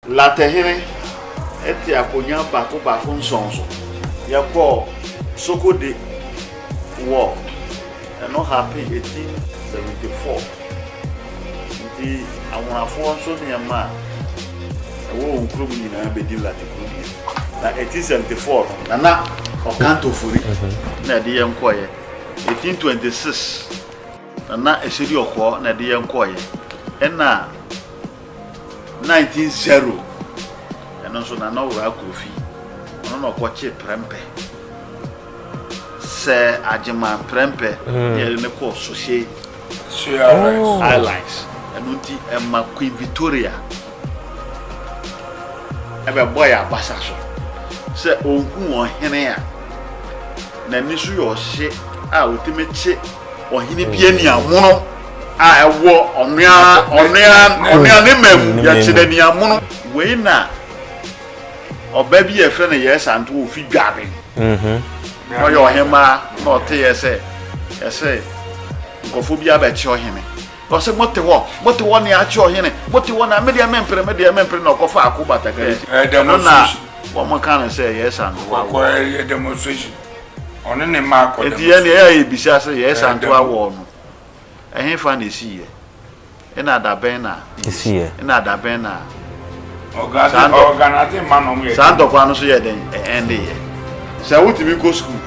Latɛhene te akonnwa baako baako nsɔn so. Yɛkɔɔ Sokode wɔ ɛno happen 1874 nti Anwonafoɔ nso nneɛma a ɛwɔ wɔn kurom nyinaa bɛdi Late kuro deɛ. Na 1874 no Nana Ɔkanto Ofori na ɛde yɛn kɔeɛ. 1826 Nana Esedi Ɔkɔɔ na ɛde yɛn kɔeɛ. Ɛna 19 0 ɛno nso Nana Owura Kofi, ɔno na ɔkɔkye Prɛmpɛ sɛ Agyeman Prɛmpɛ ne yɛde no kɔɔ Sohyɛ Islands. Ɛno nti ɛma Queen Victoria ɛbɛbɔ yɛ abasa so sɛ ɔnhu ɔhene a n'ani so yɛ ɔhye a ɔtumi kye ɔhene bi ani amono a ɛwɔ ɔnoa ɔnoa ɔnoa ne mma mu yɛkye n'ani amono. Wei na ɔba bi a yɛfrɛ no Yɛɛ Santo ofi Dwaben na ɔyɛ ɔhemmaa na ɔteeɛ sɛ ɛsɛ nkurɔfoɔ bi abɛkye ɔhene na ɔsɛ mote hɔ mote hɔ ne akye ɔhene mote hɔ na medeɛ mempere medeɛ mempere na ɔkɔfa ako batakari ɛno na wɔn ka no sɛ Yɛɛ Santo awɔ. Demonstration ɔne ne mma akɔ. Enti yɛn deɛ ɛyɛ a yɛbisa sɛ Yɛɛ Santo awɔ no ɛhefa na ɛsiiɛ? Ɛna da bɛn na Ɛsiiɛ? Ɛna da bɛn na saa ntɔ saa ntɔkwa no so yɛ dɛn ɛndeeɛ? Sɛ wotumi kɔ sukuu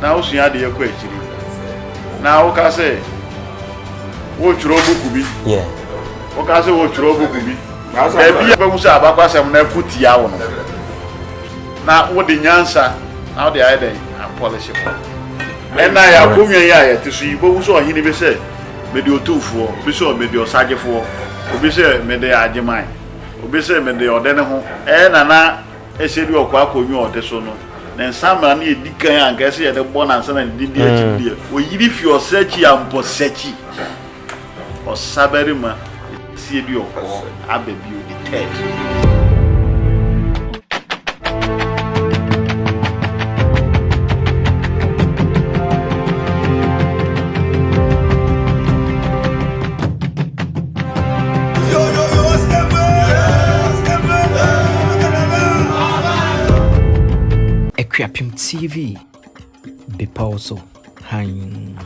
na wosua adeɛ kɔ akyiri na woka sɛ wotwerɛ buku bi, woka sɛ wotwerɛ buku bi, baabi a wobɛhu sɛ abakwasɛm no ɛko tia wo no, na wode nyansa na wode ayɛ dɛn apɔlehye hɔ. Ɛna yɛ akonnwa yi a yɛte so yi, wobɛhu sɛ ɔhene bi sɛ Mede otumfoɔ, obi sɛ mede ɔsagyefoɔ, obi sɛ mede agyeman, obi sɛ mede ɔde ne ho. Ɛyɛ na na ɛsɛ bi ɔkɔ akonnwa a ɔte so no, ne nsamena no yɛ di kan a anka ɛsɛ yɛde bɔ no ansa na ne din di akyi no deɛ, ɔyiri fi ɔsakyi ampɔsakyi, ɔsabarima sie bi ɔkɔ aba bio the third. Akuapem TV, bepɔw so hann.